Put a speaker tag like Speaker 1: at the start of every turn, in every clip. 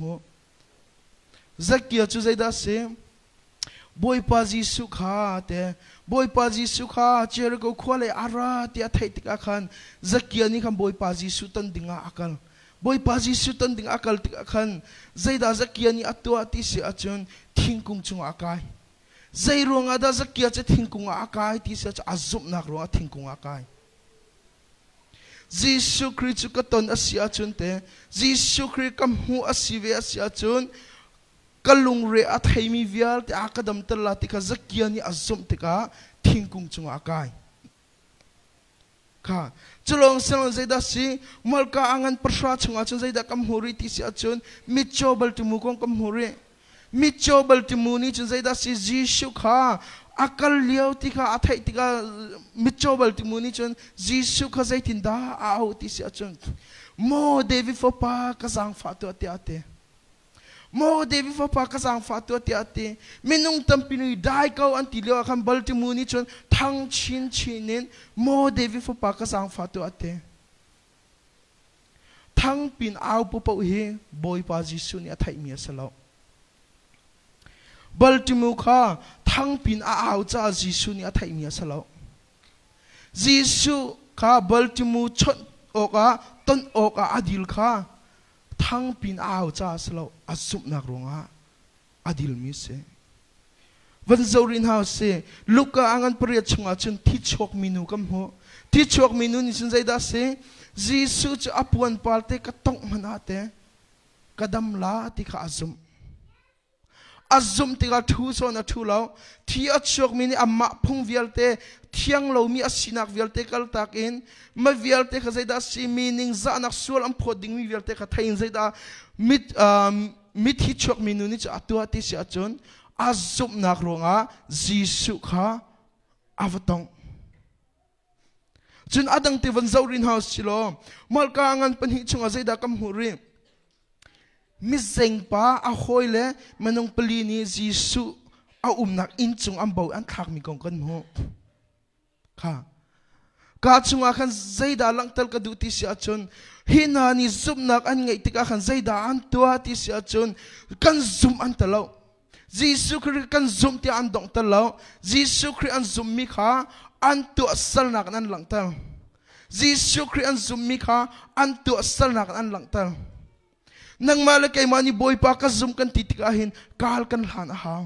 Speaker 1: Hmuh. Zakia cu zeidah a si? Bawipa Jesuh kha te Bawipa Jesuh kha Jericho khua lei a ra ti a theih tikah khan Zakia nih khan Bawipa Jesuh ton dingah a kal. Bawipa Jesuh ton ding a kal tikah khan zeidah Zakia nih a tuah ti si ahcun thingkung cungah a kai. Zei ruangah dah Zakia cu thingkung ah a kai ti si ahcun a zumhnak ruangah thingkung ah a kai. Jesuh Khrih cu ka ton a si ahcun te Jesuh Khrih ka hmuh a si ve a si ahcun ka lungre a theimi vialte a ka damter la ti kha Zakia nih a zumh tikah thingkung cungah a kai. Kha culawng siangin zeidah si Malka a ngan pahra chungah cun zeidah kan hmuh rih ti si ahcun mitcaw baltimu kong kan hmuh rih. Mitcaw baltimu nih cun zeidah si Jesuh kha a kal lio ti kha a theih tikah mitcaw baltimu nih cun Jesuh kha zeitindah a auh ti si ahcun Maw David fapa ka zaangfah tuah tiah a ti. Maw David fapa ka zaangfah tuah tiah a ti. Minung tampi nih dai ko an ti lio ah khan Baltimu nih cun thang chinchin in Maw David fapa ka zaangfah tuah a ti. Thangpin au paoh hi Bawipa Jesuh nih a theihmi a si lo. Baltimu kha thangpin a au caah Jesuh nih a theihmi a si lo. Jesuh kha Baltimu chawnh awkah ton awkah a dil kha thangpin a au caah a si lo. A zumhnak ruangah a dilmi a si. Van zoh rih hna usih. Luka a ngan pariat chungah cun thi chuakmi nu kan hmuh. Thi chuakmi nu nih cun zeidah a si? Jesuh cu a puan par te ka tongh hmanh ah te ka dam la ti kha a zumh. A zumh tikah ṭhu sawn a ṭhu lo. Thi a chuakmi nih amah phung vialte thiang lomi a sinak vialte kaltak in ma vialte kha zeidah a si mi ningzahnak sual an phawt dingmi vialte kha thei in zeidah mit mithi chuakmi nu nih cu a tuah ti si ahcun a zumhnak ruangah Jesuh kha a va tongh. Cun a dang te van zoh rih hna si law Malka ngan pahnih chungah zeidah kan hmuh rih? Mizeng pa a hawi le minung pali nih Jesuh a umnak inn cung an bo an thlakmi kong kan hmuh. Kha ka chungah khan zeidah langhter ka duh ti si ahcun hi hna nih zumhnak an ngeih tikah khan zeidah an tuah ti si ahcun kan zumh an ti lo. Jesuh Khrih kan zumh tiah an donghter lo. Jesuh Khrih an zumhmi kha an tuahsernak in an langhter. Jesuh Khrih an zumhmi kha an tuahsernak in an langhter. Nangmah le keimah nih Bawipa ka zum kan ti tikah hin kaal kan hlan a hau.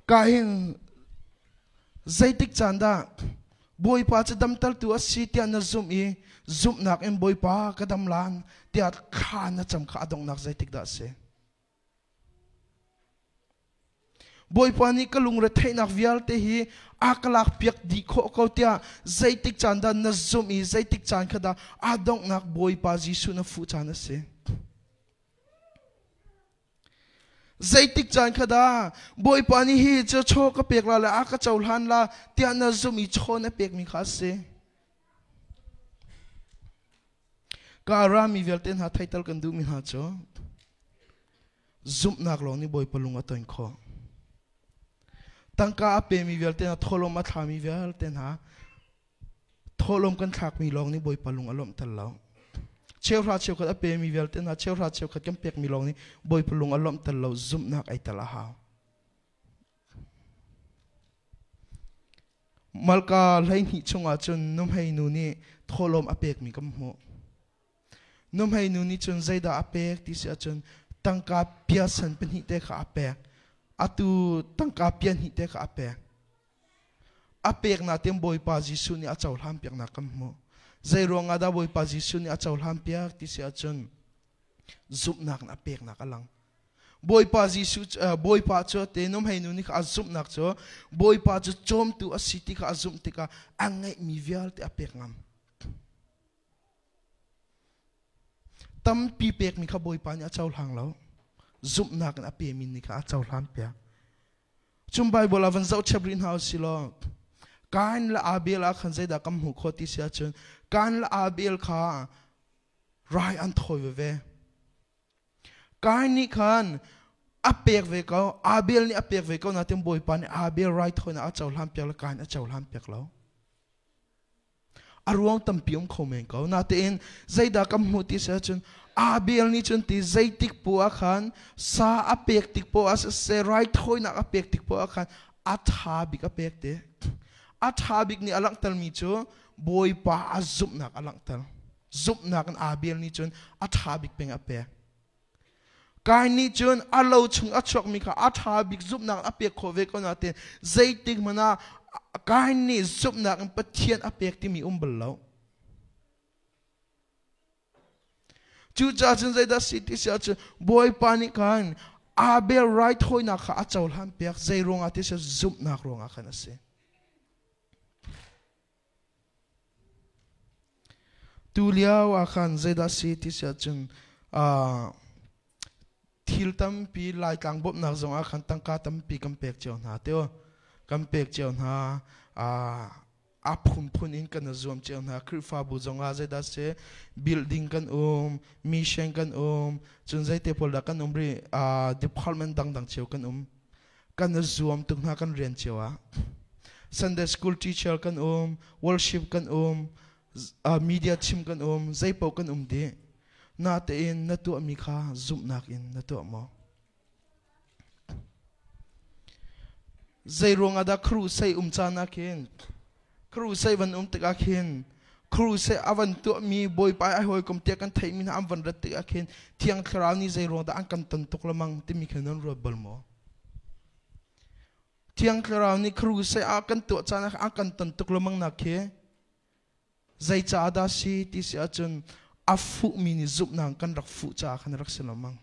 Speaker 1: Ka hin zeitik caan dah Bawipa cu damtertu a si tiah na zumh i zumhnak in Bawipa ka dam lan tiah thla na cam kha a donghnak zeitik dah a si? Bawipa nih ka lungre theihnak vialte hi a ka lak piak dih khawh ko tiah zeitik caan dah na zumh i zeitik caan kha dah a donghnak Bawipa Jesuh na fuh caan a si? Zeitik caan kha dah Bawipa nih hi cu chaw ka pek la le a ka cohlan la tiah na zumh i chaw na pekmi kha a si. Ka rami vialte hna theital kan duhmi hna cu zumhnak lawng nih Bawipa lung a ton khawh. Tangka a pemi vialte hna, thawhlawm a thlami vialte hna, Thawhlawm kan thlakmi lawng nih Bawipa lung a lawmhter lo. Cheuhra cheukhat a pemi vialte hna cheuhra cheukhat kan pekmi lawng nih Bawipa lung a lawmhter lo zumhnak ai tel a hau. Malka 12 chungah cun nuhmei nu nih thawhlawm a pekmi kan hmuh. Nuhmei nu nih cun zeidah a pek ti si ahcun tangka piasan pahnih te kha a pek. Atu tangka pia hnih te kha a pek. A peknak tiang Bawipa Jesuh nih a cohlan piaknak kan hmuh. Zei ruangah dah Bawipa Jesuh nih a cohlan piak ti si ahcun zumhnak in a peknak a lang. Bawipa Jesuh Bawipa cu te nuhmei nu nih kha a zumhnak cu Bawipa cu cawmtu a si ti kha a zumh tikah a ngeihmi vialte a pek ngam. Tampi pekmi kha Bawipa nih a cohlang lo. Zumhnak in a pemi nih kha a cohlan piak. Cun Baibal ah van zoh chap rih hna usih law Kain le Abel ah khan zeidah kan hmuh khawh ti si ahcun Kain le Abel kha rai an thawi veve. Kain nih khan a pek ve ko, Abel nih a pek ve ko nain Bawipa nih Abel raithawinak a cohlan piak le Kain a cohlan piak lo. A ruang tampi um kho men ko. Natein zeidah kan hmuh ti si ahcun Abel nih cun ti zeitik poah ah khan sa a pek tik poah ah siseh raithawinak a pek tik poah ah khan a ṭha bik a pek te. A ṭha bik nih a langhtermi cu Bawipa a zumhnak a langhter. Zumhnak in Abel nih cun a ṭha bik peng a pek. Kain nih cun a lo chung a chuakmi kha a ṭha bik zumhnak a pek khawh ve ko nain zeitik hmanh ah Kain nih zumhnak in Pathian a pek timi um bal lo. Cucaah cun zeidah si ti si ahcun Bawipa nih khan Abel raithawinak kha a cohlan piak zei ruangah ti si zumhnak ruangah khan a si. Tu lio ah khan zeidah si ti si ahcun thil tampi Laitlang bawmhnak zong ah khan tangka tampi kan pek cio hna tio. Kan pek cio hna. A phunphun in kan i zuam cio hna. Khrihfabu zong ah zeidah si building kan um, mission kan um, cun zeite pawl dah kan um rih, department dangdang cio kan um. Kan i zuam tuk hna kan rian cio ah. Sunday school teacher kan um, worship kan um, media chim kan um, zeipaoh kan um dih. Natein na tuahmi kha zumhnak in na tuah maw? Zei ruangah dah crusade um caan ah khin crusade van um tikah khin crusade a van tuahmi Bawipa ai hawikom tiah kan theihmi hna an van rat tikah khin Thiang Thlarau nih zei ruang dah an kan ton tuk lemang timi kha nan ruat bal maw? Thiang Thlarau nih crusade ah kan tuah caan ah an kan ton tuk lemang nak khi zeicaah dah si ti si ahcun a fuhmi nih zumhnak kan rak fuh caah khan rak si lemang.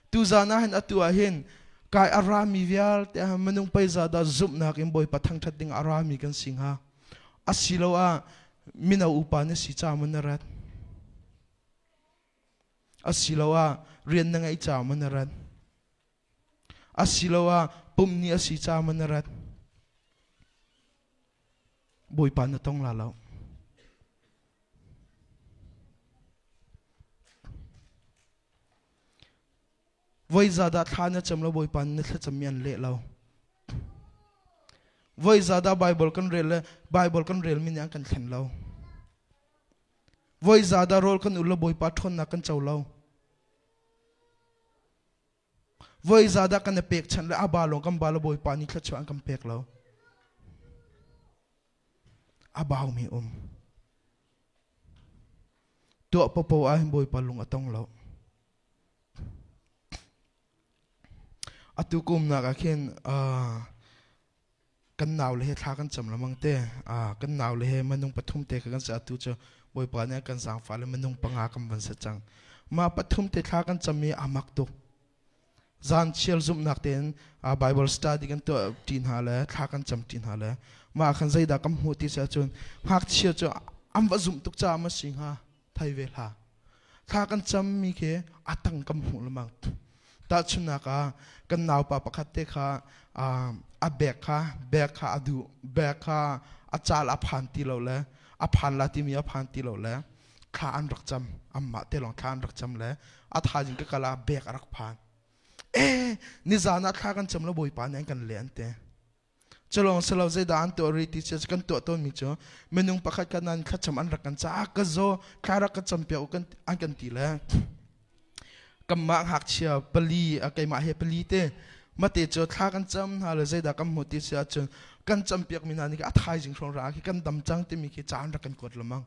Speaker 1: Tuzan ah hin atu ah hin kai a rami vialte ah minung peiza dah zumhnak in Bawipa thangṭhat ding a rami kan si hnga. Asiloah mino upa na si ca maw na rat? Asiloah rian na ngeih ca maw na rat? Asiloah pumh ni a si ca maw na rat? Bawipa na tong la lo. Voi zadah thla na cam lo Bawipa na thlacammi an leh lo. Voi zadah Bible kan rel le Bible kan relmi nih an kan thlen lo. Voi zadah rawl kan ul lo Bawipa ṭhawnnak kan co lo. Voi zadah kan i pekchanh le a ba lawng kan ba lo Bawipa nih thluachuah an kan pek lo. A baumi um. Tuah popo ah hin Bawipa lung a tong lo. Atu kumnak ah khin kan nau le he thla kan cam lamang te. Kan nau le he manung pathum te kha kan si atu cu Bawipa nih kan zaangfah le minung panga kan van si cang. Mah pathum te thla kan cam i a mak tuk. Zan chial zumhnak tein Bible study kan tuah ṭi hna le thla kan cam ṭi hna le mah khan zeidah kan hmuh ti si ahcun ngakchia cu an va zumh tuk caah ma si hnga thei ve hlah. Thla kan cammi khi a tang kan hmuh lengmang. Tahchunhnak ah kan naupa pakhat te kha a bag kha bag kha a duh bag kha a cal a phan ti lo le a phan la timi a phan ti lo le thla an rak cam anmah te lawng thla an rak cam le a thaizing ka kal ah bag a rak phan. Eh nizan ah thla kan cam lo Bawipa nih an kan leh an ti. Culawng silo zeidah an tuah rih ti cu kan tuah tawnmi cu minung pakhat khat nan thlacam an rak kan caah ka zaw thla rak ka campiak u kan an kan ti le kanmah ngakchia pali keimah he pali te mate cu thla kan cam hna le zeidah kan hmuh ti si ahcun kan campiak mi hna nih a thaizing hrawng ra khi kan dam cang timi khi ca an rak kan kuat lemang.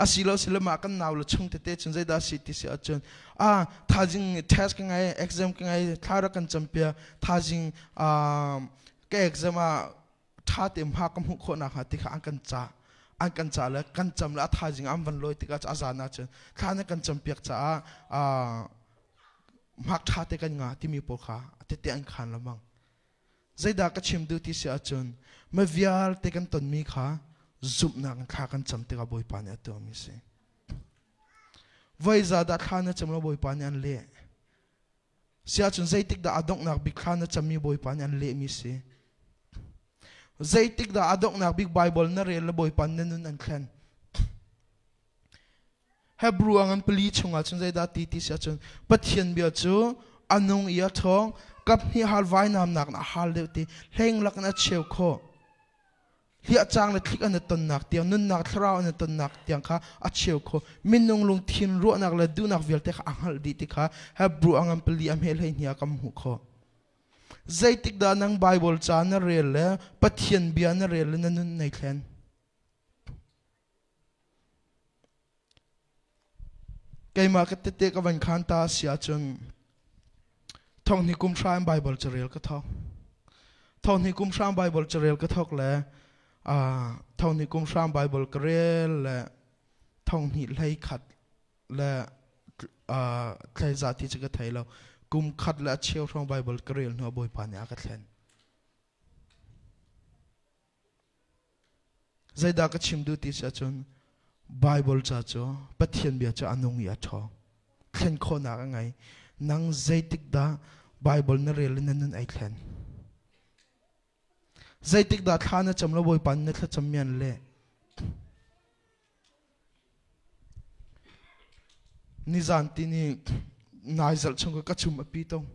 Speaker 1: Asilo silama kan nau le chung tete cun zeidah si ti si ahcun a thazing test ka ngai exam ka ngai thla rak kan campia thazing ka exam ah tha te hma ka hmuh khawh nak hnga ti kha an kan ca an kan ca le kan cam le a thazing an van loi tikah a zan ahcun thla na kan campiak caah hmak tha te kan nga timi pawl kha tete an khan lamang Zeidah ka chim duh ti si ahcun ma vialte kan tonmi kha zumhnak in thla kan cam tikah Bawipa nih a tuahmi a si. Voi za dah thla na cam lo Bawipa nih an leh. Si ahcun zeitik dah a donghnak bik thla na cammi Bawipa nih an lehmi si. Zeitik dah a donghnak bik Bible na rel le Bawipa na nun an thlen. Hebrew a ngan pali chungah cun zeidah ti ti si ahcun Pathian bia cu a nung i a ṭhawng, kap hnih hal vainamnak in a hal deuh ti hleng lakin a cheu khawh. Hliahcang le thlik an i tonnak tiang, nunnak thlarau an i tonnak tiang kha a cheu kho. Minung lungthin ruahnak le duhnak vialte kha a hngalh dih ti kha Hebrew a ngan pali a hme 12 ah kan hmuh khawh. Zeitik dah nang Bible ca na rel le Pathian bia na rel le na nun nei thlen? Keimah ka tete ka van khan ta si ahcun thonghni kum hra in Bible carel ka thawk. Thonghni kum hra Bible carel ka thawk le thonghni kum hra Bible ka rel le thonghni hlei khat le thlei za ti cu ka thei lo. Kum khat le a cheu hrawng Bible ka rel hnu ah Bawipa nih a ka thlen. Zeidah ka chim duh ti si ahcun Bible ca cu Pathian bia cu a nung i a ṭhawng. Thlen khawhnak a ngei. Nang zeitik dah Bible na rel i na nun ai thlen? Zeitik dah thla na cam lo Bawipa na thlacam mi an leh? Nizan tini nai zarh chung ka chum a pi tung.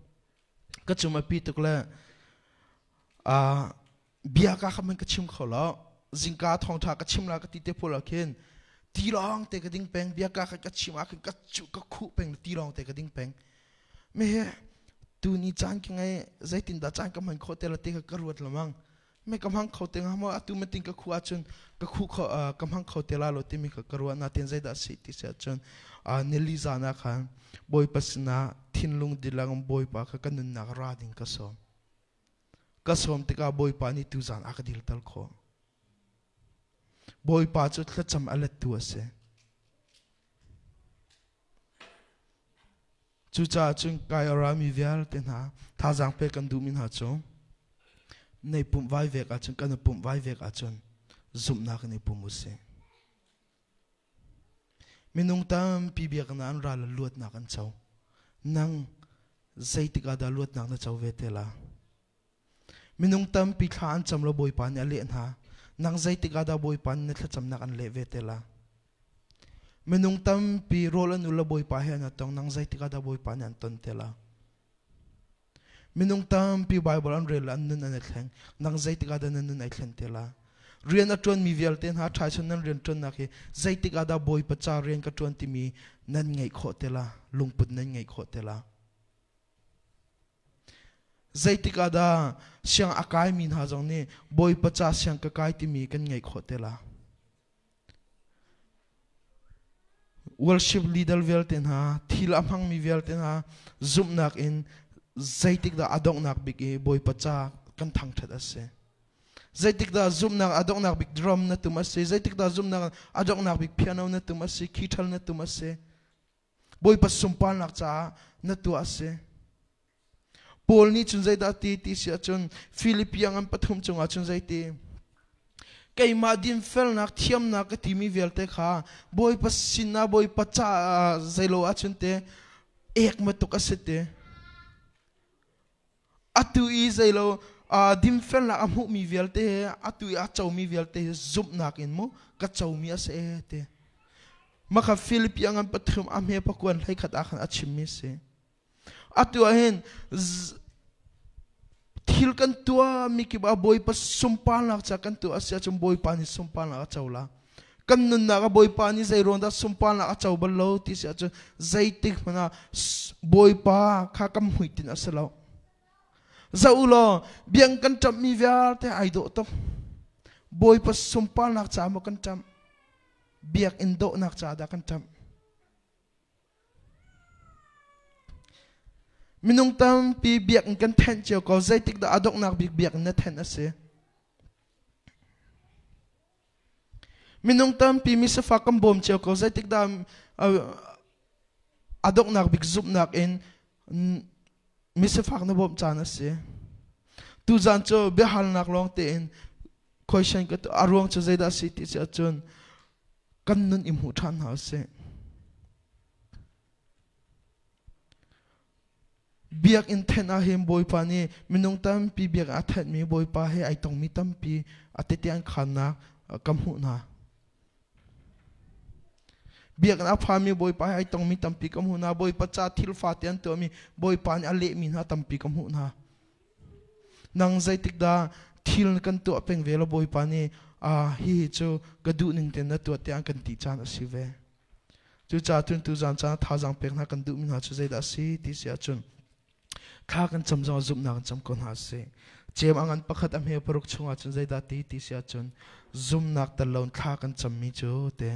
Speaker 1: Ka chum a pi tuk le bia ka kha man ka chim kho lo zingka thawngtha ka chim la ka ti te pawl ah khin ti lawng te ka ding peng bia ka kha ka chim ah khin ka cu ka khuh peng ti lawng te ka ding peng me he tu ni caan ki ngai zeitin dah caan ka hman kho te la te ka ka ruat lamang me ka hmang kho te nga mo atu ma ting ka khu ahcun ka khu kho ka hmang kho te la lo timi ka ka ruat na ten zeidah si ti si ahcun nili zan ah khan bawipa sinah thinlung dilang bawipa kha ka nunnak ra ding ka sawm Ka sawm tikah Bawipa nih tuzaan a ka dirter khawh. Bawipa cu thlacam a lettu a si. Cucaah cun kai a rami vialte hna thazaang pek kan duhmi hna cu nei pumh vai vek ahcun kan i pumh vai vek ahcun zumhnak in i pum u sih. Minung tampi biakinn ah an ral ah luatnak an co. Nang zeitik ah dah luatnak na co ve te la? Minung tampi thla an cam lo Bawipa nih a leh hna. Nang zeitik ah dah Bawipa nih na thlacamnak an leh ve te la? Minung tampi rawl an ul lo Bawipa he an tong. Nang zeitik ah dah Bawipa nih an ton te la? Minung tampi Baibal an rel an nun an i thleng. Nang zeitik ah dah na nun ai thlen te la? Rian a ṭuanmi vialte hna ṭhaichun nan rian ṭuannak hi zeitik ah dah Bawipa ca rian ka ṭuan timi nan ngeih khawh te la? Lungput nan ngeih khawh te la? Zeitik ah dah siang a kaimi hna zong nih Bawipa ca siang ka kai timi kan ngeih khawh te la? Worship leader vialte hna, thil a hmangmi vialte hna zumhnak in zeitik dah a donghnak bik i Bawipa ca kan thangṭhat a si. Zeitik dah zumhnak a donghnak bik drum na tum a si, zeitik dah zumhnak a donghnak bik piano na tum a si, guitar na tum a si. Bawipa sunparnak caah na tuah a si. Paul nih cun zeidah ti ti si ahcun Filipi a ngan pathum cungah cun zeiti keimah dinfelnak thiamnak ka timi vialte kha Bawipa sinah Bawipa ca zeilo ahcun te ek matuk a si te atu i zeilo dinfelnak a hmuhmi vialte he atu i a comi vialte he zumhnak in mu ka comi a si e te maka Filipi a ngan pathum a hme pakuan hleikhat ah khan a chimmi si Atu ah hin thil kan tuah mi kip ah Bawipa sunparnak ca kan tuah a si ahcun Bawipa nih sunparnak a co la. Kan nunnak ah Bawipa nih zei ruang dah sunparnak a co bal lo ti si ahcun zeitik hmanh ah Bawipa kha kan hmuitinh a si lo. Zoh u law biang kan ṭamhmi vialte ai dawh tuk. Bawipa sunparnak ca maw kan ṭamh? Biakinn dawhnak ca dah kan ṭamh? Minung tampi biakinn kan thenh cio ko. Zeitik dah a donghnak bik biakinn na thenh a si? Minung tampi misafak kan bawm cio ko. Zeitik dah a donghnak bik zumhnak in misafak na bawmh caan a si? Tuzaan cu biahalnak lawng tein question ka a ruang cu zeidah a si ti si ahcun kan nun i hmuh ṭhan hna usih. Biakinn thenh ah hin Bawipa nih minung tampi biakinn a thenhmi Bawipa he ai tongmi tampi a tete an khannak ka hmuh hna. Biakinn a phami Bawipa he ai tongmi tampi ka hmuh hna. Bawipa ca thil fate an tuahmi Bawipa nih a lehmi hna tampi ka hmuh hna. Nang zeitik dah thil kan tuah peng ve lo Bawipa nih? Hi cu ka duh ning ten na tuah tiah an kan ti caan a si ve. Cucaah cun tuzaan caan thazaang pek hna kan duhmi hna cu zeidah a si ti si ahcun thla kan cam zong zumhnak kan cam ko hna sih. Cem a ngan pakhat a hme paruk chungah cun zeidah ti ti si ahcun zumnak tel lo thla kan cammi cu te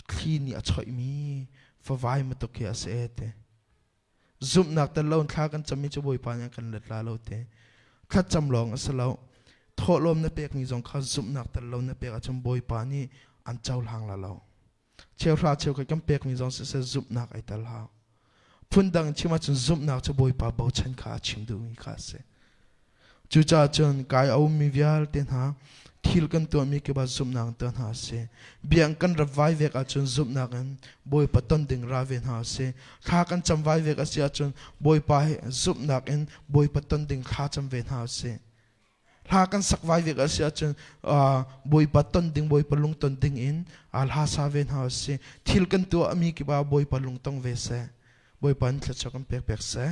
Speaker 1: thli nih a choihmi favai matuk khi a si e te. Zumhnak tel lo thla kan cammi cu Bawipa nih a kan let la lo te. Thlacam lawng a si lo. Thawhlawm na pekmi zong kha zumhnak tel lo na pek ahcun Bawipa nih an cohlang la lo. Cheuhra cheukhat kan pekmi zong siseh zumhnak ai tel hau. Phundang chim ahcun zumhnak cu Bawipa bochan kha a chim duhmi kha a si. Cucaah cun kai a ummi vialte hna thil kan tuahmi kip ah zumhnak tuah hna a si. Biang kan rat vai vek ahcun zumhnak in Bawipa ton ding ra ve hna a si. Thla kan cam vai vek a si ahcun Bawipa he zumhnak in Bawipa ton ding thla cam ve hna a si. Hla kan sak vai vek a si ahcun Bawipa ton ding, Bawipa lungton ding in hla sa ve hna a si. Thil kan tuahmi kip ah Bawipa lungtong ve seh. Bawipa in thluachuah kan pek pek seh.